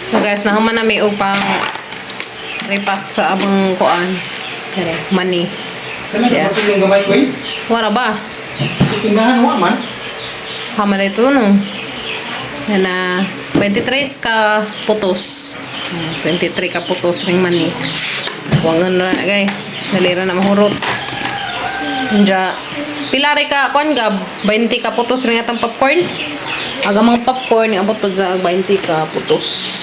So guys, nahuman na mi og pang repack sa among kuan. Kere, money. Kana Yeah. yeah. Yung gamay ko eh. Wala ba? Tindahan wa man. Haman ito no. Yan na 23 ka putos. 23 ka putos ring money. Wangan na guys. Dalira na mahurot. Nja. Pila rin ka kuan gab 20 ka putos ring atong popcorn. Aga mga popcorn abot pa sa 20 ka putos.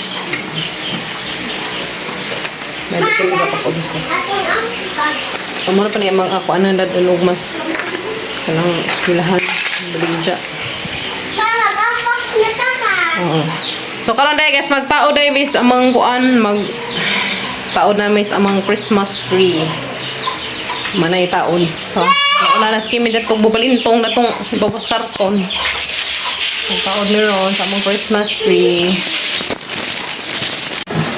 20 ka putos. Ating ang box. Amo na pa na mga ako anang dadulog mas kanang eskwelahan baligya. Mama, ang box na to ka. Oo. So karon day guys, magtao day mis amang kuan, mag taod na mis amang Christmas tree. Manay taon. So, nauna na skimi datong bubalintong datong babos karton. Ang taod ni ron sa among Christmas tree.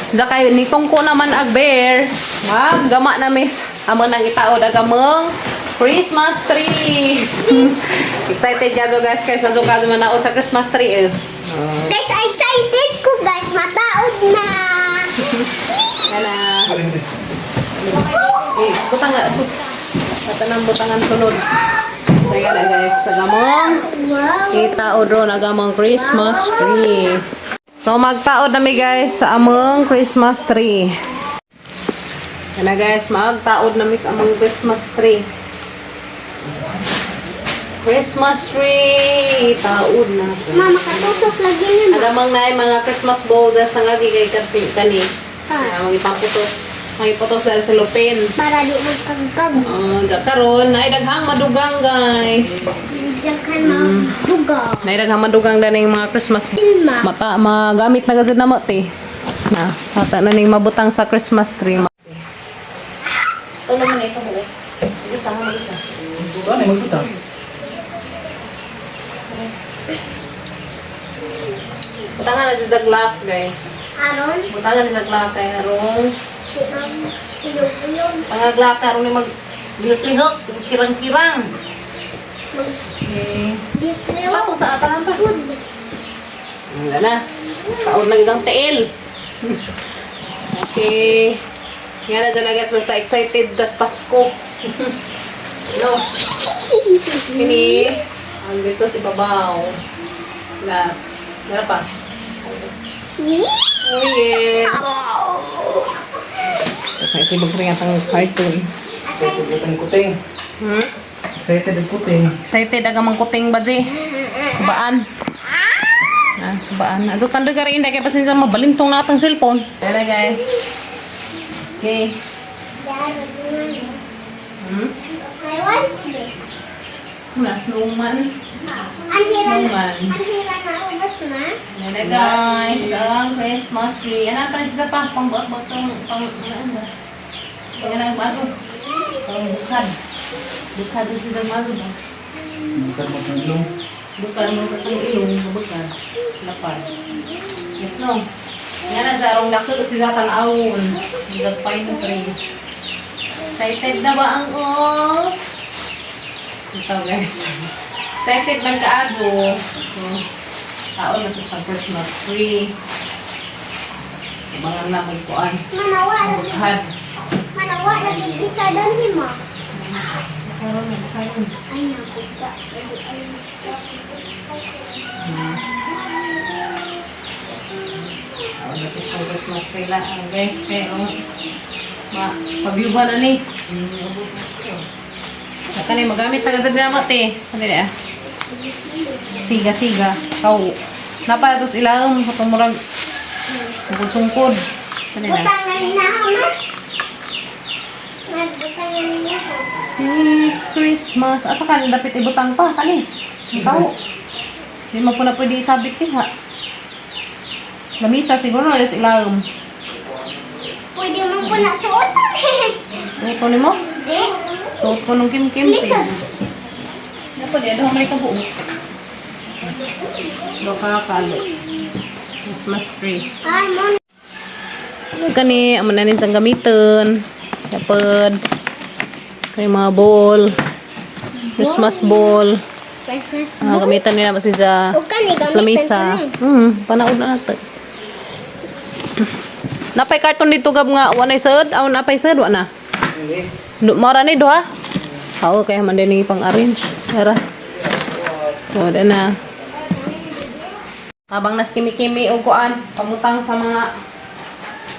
Zakay nitong ko naman ag bear. Maggama na mis among nang itaod ag among Christmas tree. Excited ka so guys kay sa zuka manaod sa Christmas tree eh. Guys, excited ko guys. Mataod na. Yan na. Eh, butang nga. Katanang butangan sunod. So, yan na guys. Sa gamong, Wow. itaod ron ang among Christmas tree. So, magtaod na mi guys sa among Christmas tree. Yan na guys, magtaod na mi sa among Christmas tree. Christmas tree! Taod na. Mama, katusok lagi na. Agamang na mga Christmas boulders nga gigay kani. Ah. Ah, magipaputos. Magiputos dahil sa lupin. Para di magkagkag. Oh, diyan karon ay daghang madugang guys. Diyan ka mabuga. Nay daghang madugang na yung mga Christmas Ilma. mata magamit na gazud na mo te. Na, mata na ning mabutang sa Christmas tree. Tulo man ito buo. Isa mo isa. Buta na magbuta. Butangan na sa glak guys. Aron, Butangan na sa glak kay arong Uyong-uyong. pangaglak karon ni mag lihok kirang-kirang. Okay. Mag-dip Pa kung sa atahan pa. Good. Wala na. Taon lang isang tiil. Okay. Nga na dyan na guys, basta excited das Pasko. No. Kini, ang dito si Babaw. Last. Meron pa. See? Oh yes. Tapos ang isibog rin atang cartoon. Excited ang kuting. Excited ang kuting. Excited aga mang kuting ba, Jay? Baan? Ah, baan. Adyo tandoy ka rin, kay pasensya mabalintong na atong cellphone. Tara guys. Okay. I want this. Na, snowman. Ang hira na, Snowman. ang hira na ubos na. Yan na guys, ang Christmas tree. Ano pa sa pa pang buat tong pang ano ba? Pang ano ba ito? Pang bukad. Bukad din sila mazo ba? Buta mo sa ilong. Bukad mo sa tong ilong, bukad. Lapad. Yes no. Yan na sa dako sila tan-awon. The pine tree. Excited na ba ang all? Ito guys. Excited lang kaado. So, taon na to sa Christmas tree. Abangan na magkuan. Manawa lagi, Bukad. manawa lagi isa doon ni mo. Karon na, karon. Ay, nakuha. Ay, Taon na to sa Christmas tree lang guys. Kaya ma pabyuhan na ni. Saka ni magamit na gazad na mate. Ano niya? Siga siga. Kaw. Napa tos ilawom sa tumurag. Sungkod-sungkod. Ano na? Butangan ni na ma. Butangan ni na. This Christmas. Asa ka dapit ibutang pa kani. Ikaw. Hindi mo po na pwede isabit din ha. Lamisa siguro alas ilawom. Pwede mo po na suotan. Suot ko nimo? Hindi. Suot ko nung kim-kim. Lisod. Dapat di adoh man ka buo. Loka kalo. Christmas tree. Ay, mo Ano kani amo na nin sang gamiton. Dapat kani mga bowl. Christmas bowl. Christmas Ah, gamitan nila ba siya O kani, sa gamitan lamisa. ko ni. Panaod na nato. Napay karton dito, Gab, nga wa nay saad. Aw, napay saad, wa na. Okay. No, mara ni duha. Oo, kaya man din pang arrange. Tara. So, dan na. Habang nas kimi-kimi og kuan, pamutang sa mga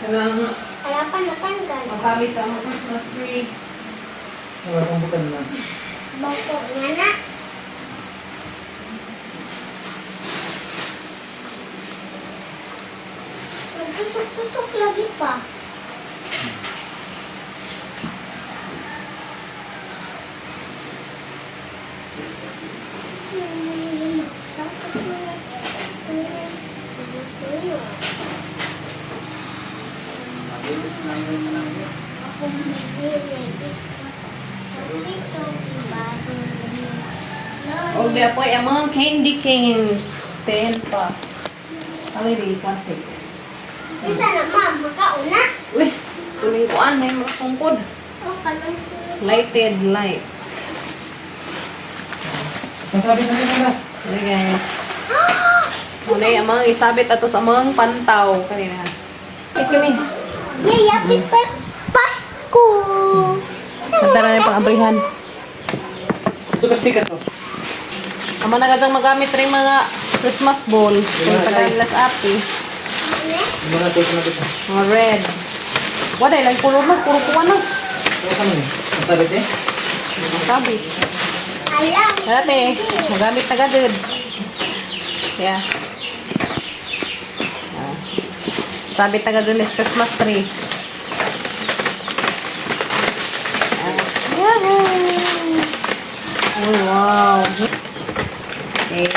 kanang Harapan na tanggal. masabit sa mga Christmas tree. Wala kang bukan na. Bangko nga na. Nagtusok-tusok lagi pa. Og di apoy ang mga candy canes. 10 pa. Kami di kasi. Isa na ma'am, makauna. Uy, tuloy kuan may mga sungkod. O, kanang sunod. Lighted light. Ang sabi na nila. Okay guys. Muna yung mga isabit ato sa mga pantaw kanina. Kikimi. Yeah, happy Pasko! Tara na yung pang-abrihan. Ito ka stickers to. Amo na gadyang magamit rin mga Christmas ball. Kung tagal las api. Muna ito na ito. Mga red. Wala lang kulor na. Puro kuha na. Ito kami. Ang sabi eh. Sabi. Alam. Dati, magamit na gadud. Yeah. Ah. Sabit na gadud is Christmas tree. Ah. Yeah. Oh, wow. Okay.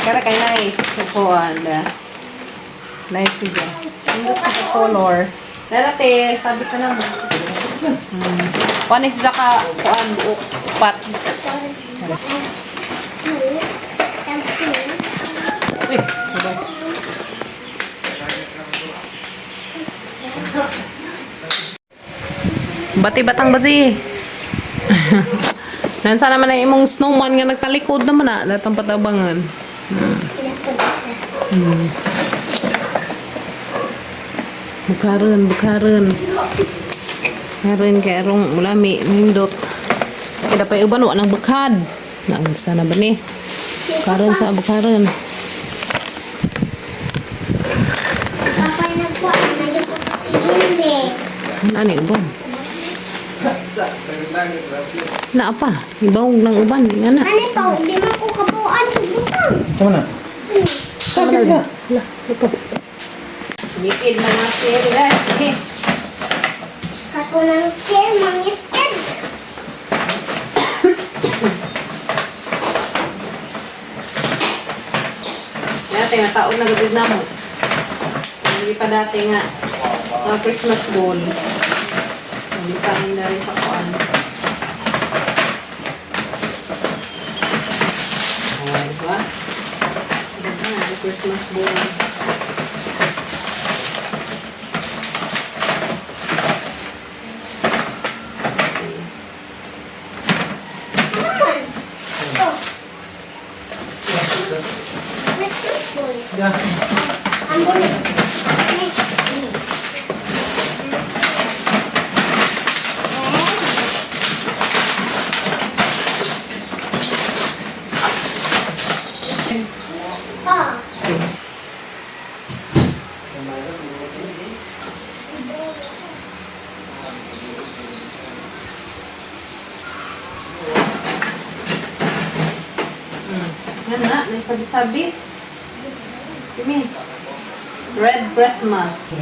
Kara kay nice. Sukuan. Nice siya. Ang sa color. Dati, sabi ka na. Kuan siya ka kuan buok pat. Uy, sabay. Bati batang bazi. Nansa naman ang imong snowman nga nagtalikod naman na datang patabangan. Bukaron, bukaron. Karon kay arong mulami nindot. Kaya pa uban wa nang bukad. Naunsa na ba ni? Bukaron sa bukaron. Papay nagkuhan, nagkuhan. Ano ni uban? Naa pa, ibawog lang uban nga na. Ano pa, hindi man ko kabuuan. Butang. Tama na. Sabi na. Hala, ito. Gipid na mga sir, guys. Okay. Katunang sir, mangitid. Dati, mataon na gagawin na mo. Hindi pa dati nga, mga Christmas ball. Ang design na rin sa kuan. Oh, diba? Ganda na, Christmas ball. Naman. Oh. Christmas ball. Yeah. Ang bulit. Oh. Yan na, may sabit-sabit. Kimi. Red Christmas.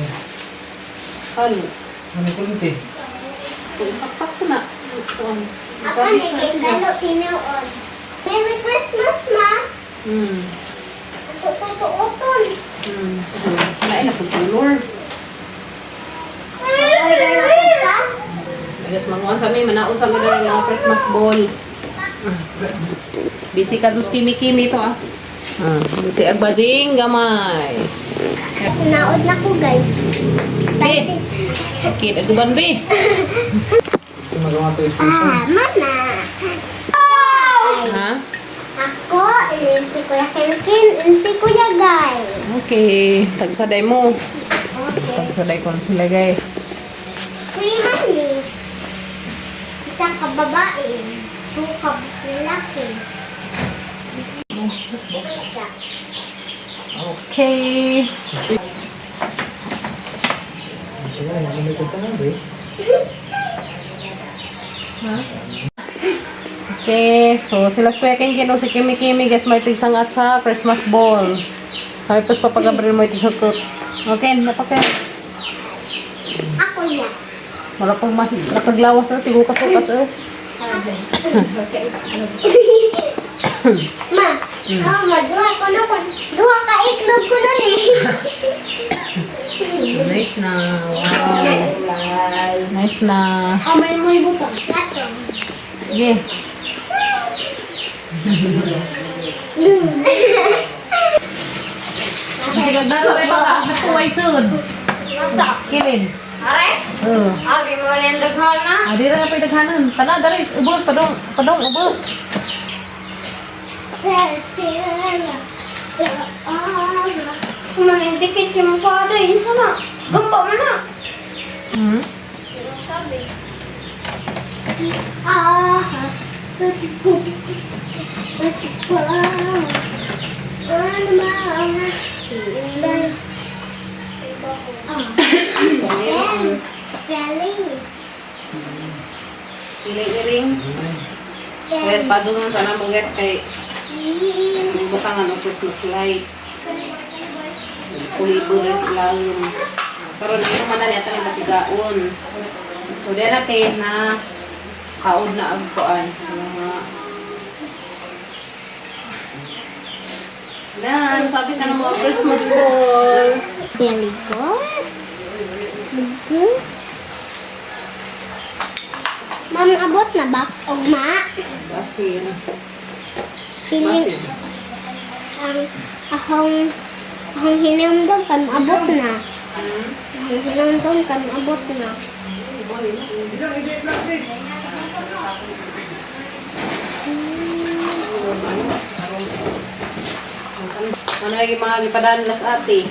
Kalo. Ano kulit eh? Saksak ko na. Kuan. Ako ni kay Kalo tinuod. Merry Christmas, ma. Suot-suoton. Lain na kung color. Ay, ka? Nagas manguan sa mi, manaon sa mi dali mga Christmas ball. Busy ka dus kimi-kimi to ah. Busy agbajing gamay. Naod na ko, guys. Si. Kid aguban bi. Ito magawa ito extension. Ah, mana. Ha? Ako. and then si Kuya Kenken, and si Kuya Guy. Okay, tagsaday mo. Okay. Tagsaday ko na sila, guys. Three money. Isa ka babae, two ka lalaki. Isa. Okay. Wala na, may kunta na, bre. Okay, so sila sa Kuya Kenken o si Kimi Kimi, guys, may tigsangat sa Christmas ball. Kami pas papagabril mo itig hukot. Okay, napakay. Ako niya. Mara pang mas nakaglawas na siguro kas eh. Ma, oh, ma, duha ko na ko. Duha ka itlog ko nun eh. Nice na. Wow. Nice na. Amay mo ibutang. Ato. Sige. Sige, dalo rin pa. Kuway sud. Masa. Kilid. Are? Oo. Are mo na yung daghan na? Ah, di na pa daghanan. Tana dali, ubos padong, padong ubos. Sumanin dikit si mong kada, yun sana. Gamba mo na. Sabi. Ah, Pili iring. Guys, padung naman sana mo guys kay butangan og Christmas light. Kulibers lang. Karon imo man na niya tanin pasigaon. So di natin na kaod na ang kuan. Mga Dan, sabi ka ng mga Christmas ball. Very good. Good. Ma'am, abot na box og ma. Basin. Piling Basin. ang akong akong hinamdam kan abot na. Akong hinamdam kan abot na. Ano lagi mga gipadaan las ate.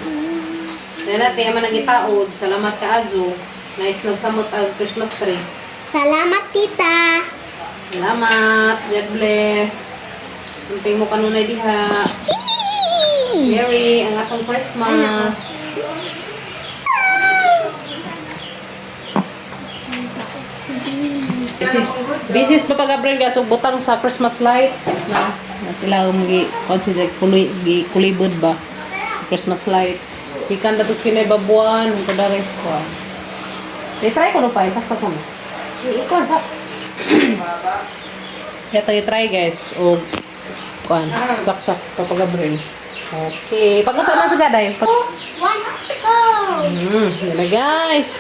Dahil natin, yaman ang gitaod. Salamat ka, Ajo. Nice nagsamot ang Christmas tree. Salamat, tita. Salamat. God bless. Amping mo kanunay diha. Merry ang atong Christmas. Bisis, bisis pa pag Gabriel guys, og butang sa Christmas light. Na, na sila ang gi consider kuloy gi kulibod ba. Christmas light. Ikan dapat sila babuan ko dares ko. I-try ko no pa, saksak ko. Ikaw sa. Kaya tayo try guys og kuan, saksak Papa Gabriel. Okay, pagkasa na sa gaday. Pag Two, one, go! Yun na guys.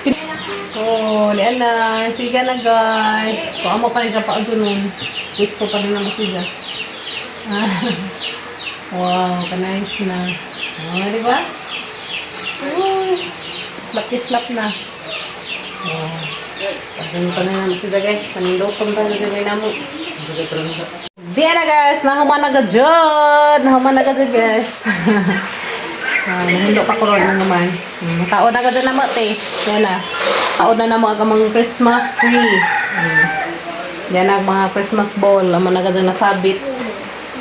Oh, lian na. Sige na guys. Kuha mo pa rin siya pa nun. Wish ko pa rin naman siya. Ah. Wow, ka-nice na. Oh, di ba? Oh, slap-slap na. Wow. Pagdun pa na naman siya guys. Panindotom pa na siya namo. Di na guys, nahuman na gajud. Nahuman na gajud guys. Ah, nahundo pa ko ron na naman. Taon na gajud na mo te. Yan na. Taon na namo ang mga Christmas tree. Yan ang mga Christmas ball. Amo na gajud nasabit.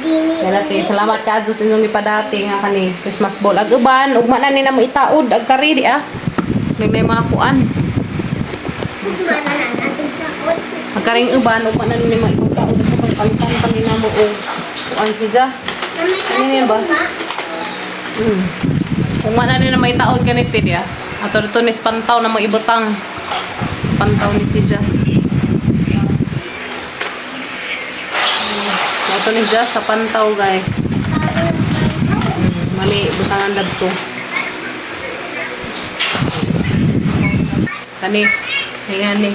Dini. Yan na te. Salamat ka Diyos inyong ipadati nga kani Christmas ball. Ag uban, ugma na ni namo itaod ag kariri ah. Nagnay mga kuan. Maranan atong taon. Magkaring uban, ugma na ni mga ibang taod. Pagpalitan pa ni namo og kuan siya. Mami, Ano yan ba? Kung mana ni na may taod ganit ya. Ato dito ni pantaw na mo ibutang. Pantaw ni si Ja. Ato ni Ja sa pantaw guys. Mali butangan dadto. Kani, ngani.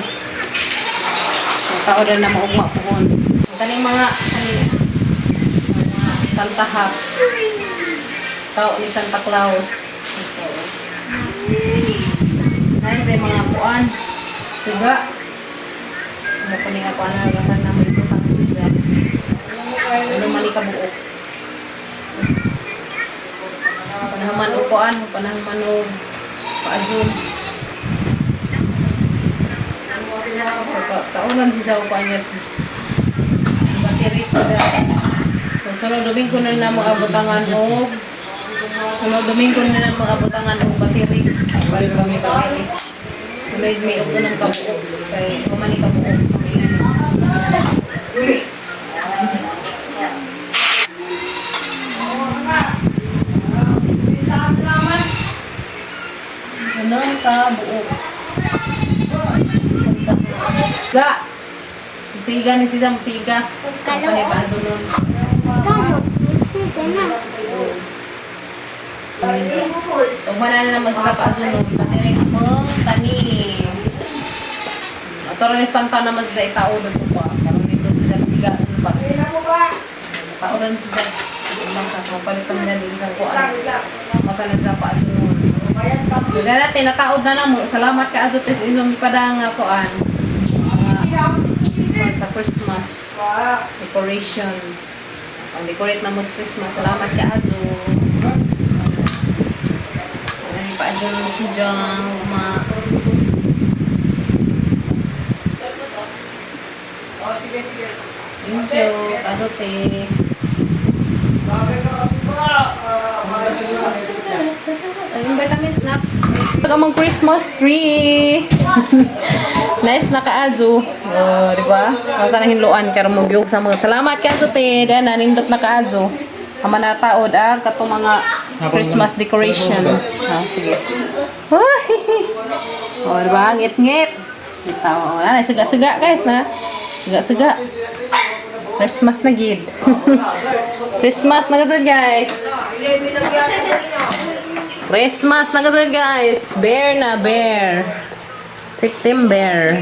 So taod na mo ugma puhon. Kaning mga kani mga Santa hat. Tao ni Santa Claus. Ito. Ngayon sa mga puan. Siga. Ano ko nga puan na kasan na may butang siga. Ano mali ka buok. Panahaman og kuan, panahaman og paadjon. So, taunan si sa kuan, guys. Battery sila. So, sunod Domingo na na mo abutangan og sunod Domingo na na mo abutangan og battery. Balik kami battery. Sunod may og unang kabuok kay humani kabuok. Unang kabuok. Ga. Musiga ni siya, musiga. Kalo. Ano pa nun? Kalo. Sige na. So, wala na naman sa paadyo nun. Patiring mong tanim. Atoro ni Spantan naman sa itao doon po pa. Karoon ni doon sa siga doon ba? Tao rin siya. Lang sa so, palit ang galing sa kuan. Masalan sa paadyo nun. Wala natin, nataod na namo. Salamat ka adyo tes inyong padang nga kuan. Mga kuan sa Christmas decoration. Pang decorate na mo sa Christmas. Salamat ka adyo. Ay, paadyo nun si John. Ma. Thank you. Paadyo te. Ang vitamin snack. Among Christmas tree. Nice na kaadyo. Oh, di ba? Asa na hinluan karon mo biyog sa mga. Salamat kaadyo te. Dan nanindot na kaadyo. Ama na taod ah katong mga Christmas decoration. Ha, sige. Hoy. Oh, di ba? Ngit-ngit. Itaw, oh, na suga-suga guys na. Suga-suga. Christmas na gid. Christmas na gud guys. Christmas na gud guys. Bear na bear. September.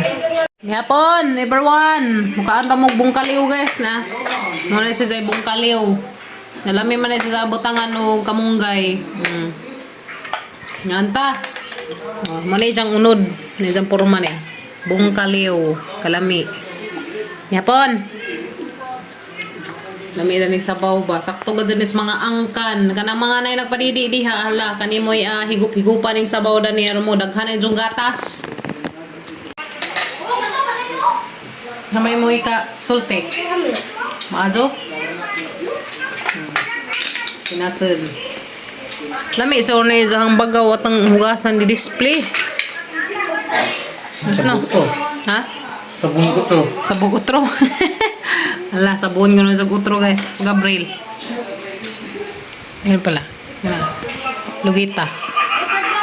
Hapon, everyone. Mukaan pa mo bungkaliw guys na. Muna si Zay bungkaliw. Nalami man na siya sa butangan og kamunggay. Nganta. Oh, mo na ijang unod. Na ijang purma niya. Bungkaliw. Kalami. Yapon. Lami na ni sabaw ba. Sakto gud din is mga angkan. Kanang mga nay nagpadidi diha hala kanimoy higup-higupan ning sabaw dani aron mo daghan na yung gatas. Namay mo ika sulte. Kami. Maazo? Pinasal. Lami sa una yung bagaw at ang hugasan di display. Ano na? Sa Ha? Sa bungko to. Sa utro. Ala, sabon ko na sa utro guys. Gabriel. Ayun pala. Yan na. Lugita.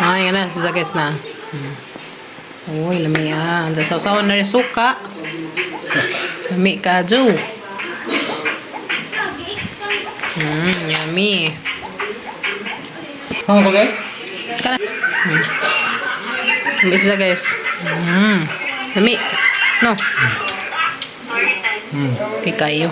Ay, yan na. Sa guys na. Uy, lami ah. Sa sausawan na rin suka. Lami ka, Joe. Yummy. Ano ko guys? Kana. Lami sila guys. Lami. No. Pikayo.